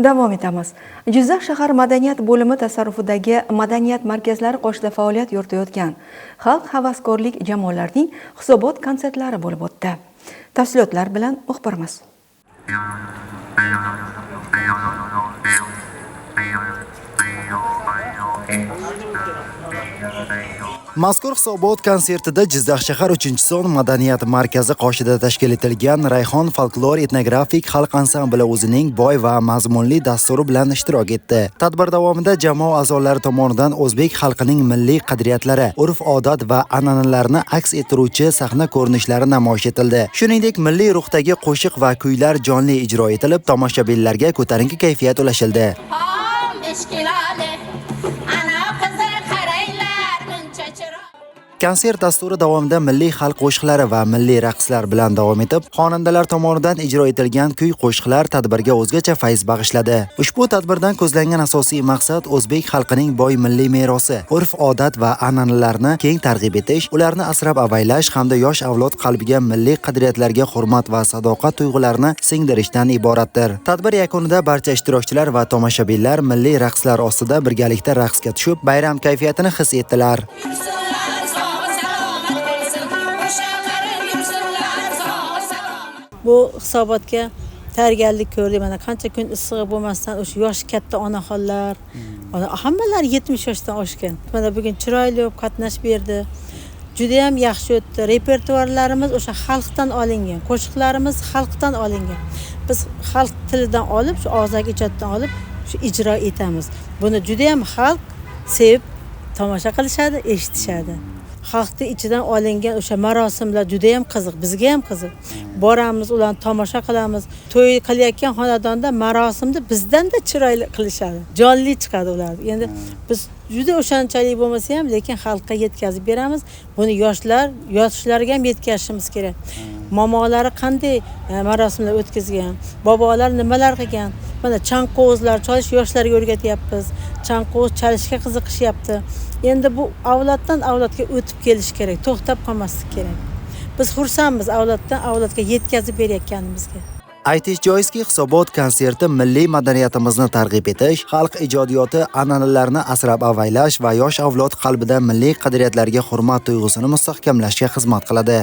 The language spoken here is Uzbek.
Davom etamiz. Jizzax shahar madaniyat bo'limi tasarrufidagi madaniyat markazlari qoshida faoliyat yuritayotgan xalq havaskorlik jamoalarining hisobot konsertlari bo'lib o'tdi. Tafsilotlar bilan muxbirimiz. Mazkur hisobot konsertida Jizzax shahar 3-son madaniyat markazi qoshida tashkil etilgan Rayhon folklor etnografik xalq ansambli o'zining boy va mazmunli dasturi bilan ishtirok etdi. Tadbir davomida jamoa a'zolari tomonidan o'zbek xalqining milliy qadriyatlari, urf-odat va an'analarini aks ettiruvchi sahna ko'rinishlari namoyish etildi. Shuningdek, milliy ruhdagi qo'shiq va kuylar jonli ijro etilib, tomoshabinlarga ko'tarinki kayfiyat ulashildi. Konsert dasturi davomida milliy xalq qo'shiqlari va milliy raqslar bilan davom etib, xonandalar tomonidan ijro etilgan kuy-qo'shiqlar tadbirga o'zgacha fayz bag'ishladi. Ushbu tadbirdan ko'zlangan asosiy maqsad o'zbek xalqining boy milliy merosi, urf-odat va an'analarini keng targ'ib etish, ularni asrab avaylash hamda yosh avlod qalbiga milliy qadriyatlarga hurmat va sadoqat tuyg'ularini singdirishdan iboratdir. Tadbir yakunida barcha ishtirokchilar va tomoshabinlar milliy raqslar ostida birgalikda raqsga tushib, bayram kayfiyatini his etdilar. Bu hisobotga tayyorgarlik ko'rdik. Mana qancha kun issig'i bo'lmasdan o'sha yosh katta onaxonlar, hammalari 70 yoshdan oshgan. Mana bugun chiroyli bo'lib qatnash berdi. Juda ham yaxshi o'tdi. Repertuarlarimiz o'sha xalqdan olingan, qo'shiqlarimiz xalqdan olingan. Biz xalq tilidan olib, shu og'zaki ijoddan olib, shu ijro etamiz. Buni juda ham xalq sevib tomosha qilishadi, eshitishadi. Xalqni ichidan olingan o'sha marosimlar juda ham qiziq, bizga ham qiziq. Boramiz, ularni tomosha qilamiz. To'y qilayotgan xonadonda marosimni bizdan-da chiroyli qilishadi. Jonli chiqadi ular. Endi biz juda o'shanchalik bo'lmasa ham, lekin xalqqa yetkazib beramiz. Buni yoshlarga ham yetkazishimiz kerak. Momolari qanday marosimlar o'tkazgan, bobolar nimalar qilgan. Mana chanqovuzlar chalish yoshlarga o'rgatyapmiz. Chanqovuz chalishga qiziqishyapti. Endi bu avloddan avlodga o'tib kelish kerak, to'xtab qolmaslik kerak. Biz xursandmiz avloddan avlodga yetkazib berayotganimizga. Aytish joizki, hisobot konserti milliy madaniyatimizni targ'ib etish, xalq ijodiyoti an'analarini asrab avaylash va yosh avlod qalbida milliy qadriyatlarga hurmat tuyg'usini mustahkamlashga xizmat qiladi.